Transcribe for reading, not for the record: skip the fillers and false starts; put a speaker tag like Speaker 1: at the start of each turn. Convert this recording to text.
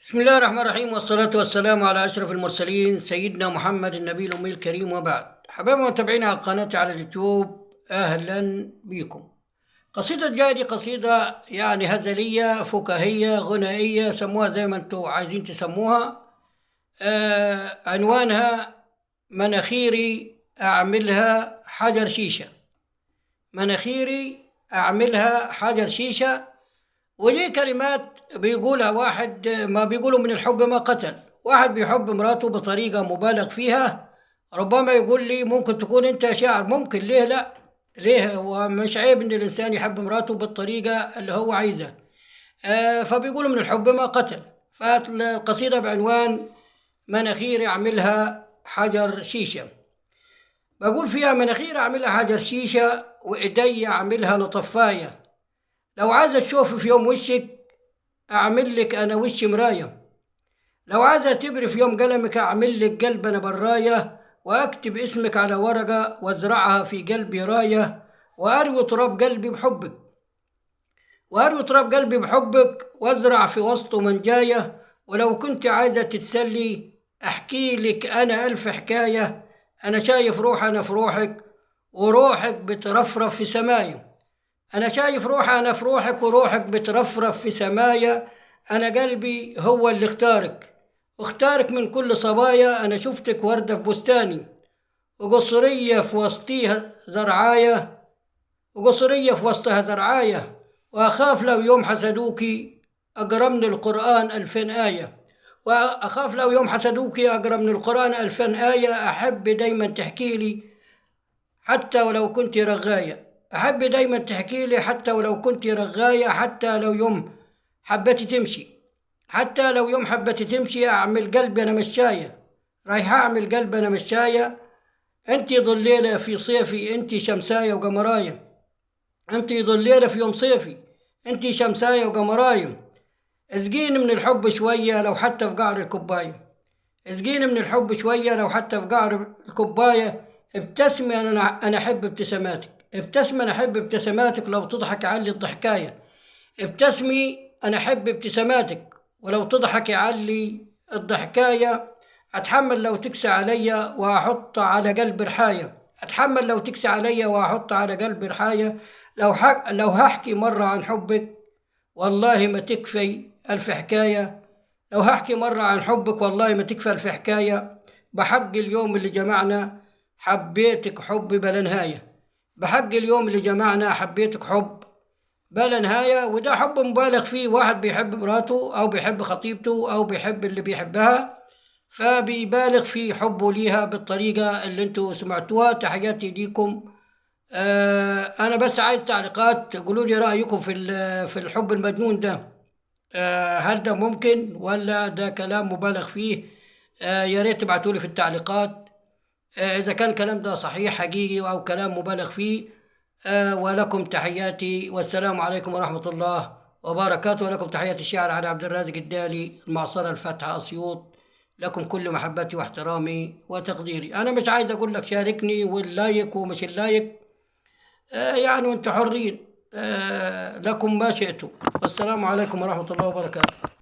Speaker 1: بسم الله الرحمن الرحيم، والصلاة والسلام على أشرف المرسلين سيدنا محمد النبي الأمي الكريم، وبعد. حبايبي ومتابعينا على القناة على اليوتيوب، أهلا بكم. قصيدة جاية دي قصيدة يعني هزلية فكاهية غنائية، سموها زي ما انتوا عايزين تسموها. عنوانها مناخيري أعملها حجر شيشة. مناخيري أعملها حجر شيشة. ودي كلمات بيقولها واحد ما بيقولوا من الحب ما قتل. واحد بيحب مراته بطريقة مبالغ فيها، ربما يقول لي ممكن تكون انت شاعر، ممكن، ليه لا، ليه، ومش عيب ان الانسان يحب مراته بالطريقة اللي هو عايزها. فبيقولوا من الحب ما قتل. فالقصيدة بعنوان مناخيري اعملها حجر شيشة. بقول فيها مناخيري اعملها حجر شيشة، وايدي اعملها لطفاية. لو عايزة تشوف في يوم وشك أعمل لك أنا وشي مراية. لو عايزة تبري في يوم قلمك أعمل لك قلب أنا براية، وأكتب اسمك على ورقة وأزرعها في قلبي راية، وأروي تراب قلبي بحبك، وأروي تراب قلبي بحبك، وأزرع في وسطه منجاية. ولو كنت عايزة تتسلي أحكي لك أنا ألف حكاية. أنا شايف روح أنا في روحك، وروحك بترفرف في سمايا. أنا شايف روحي أنا في روحك، وروحك بترفرف في سمايا. أنا قلبي هو اللي اختارك، واختارك من كل صبايا. أنا شفتك وردة في بستاني، وقصرية في وسطيها زرعاية، وقصرية في وسطها زرعاية. وأخاف لو يوم حسدوكي أقرأ من القرآن 2000 آية. وأخاف لو يوم حسدوكي أقرأ من القرآن 2000 آية. أحب دايما تحكي لي حتى ولو كنت رغاية. أحب دايما تحكي لي حتى ولو كنت رغاية. حتى لو يوم حبتي تمشي، حتى لو يوم حبتي تمشي، أعمل قلبي أنا مشاية. رايح أعمل قلبي أنا مشاية. أنتي ضليلة في صيفي، أنتي شمساية وقمراية. أنتي ضليلة في يوم صيفي، أنتي شمساية وقمراية. اسقيني من الحب شوية لو حتى في قعر الكوباية. اسقيني من الحب شوية لو حتى في قعر الكوباية. ابتسمي أنا أحب ابتساماتك. ابتسمي أنا أحب ابتساماتك لو تضحك علي الضحكاية. ابتسمي أنا أحب ابتساماتك ولو تضحك علي الضحكاية. أتحمل لو تكسى عليا وأحط على قلبي رحاية. أتحمل لو تكسى عليا وأحط على قلبي رحاية. لو هحكي مرة عن حبك والله ما تكفي ألف حكاية. لو هحكي مرة عن حبك والله ما تكفي ألف حكاية. بحق اليوم اللي جمعنا حبيتك حب بلا نهاية. بحق اليوم اللي جمعنا حبيتك حب بلا نهاية. وده حب مبالغ فيه. واحد بيحب مراته أو بيحب خطيبته أو بيحب اللي بيحبها، فبيبالغ في حبه ليها بالطريقة اللي انتوا سمعتوها. تحياتي ليكم. أنا بس عايز تعليقات، قولوا لي رأيكم في الحب المجنون ده. هل ده ممكن ولا ده كلام مبالغ فيه؟ يا ريت تبعتوا لي في التعليقات إذا كان الكلام ده صحيح حقيقي أو كلام مبالغ فيه. ولكم تحياتي، والسلام عليكم ورحمة الله وبركاته. ولكم تحياتي الشاعر علي عبد الرازق الدالي، المعصرة الفاتحة أسيوط. لكم كل محبتي واحترامي وتقديري. أنا مش عايز أقول لك شاركني وال like ومش ال like، يعني وانتم حرين، لكم ما شئتم. والسلام عليكم ورحمة الله وبركاته.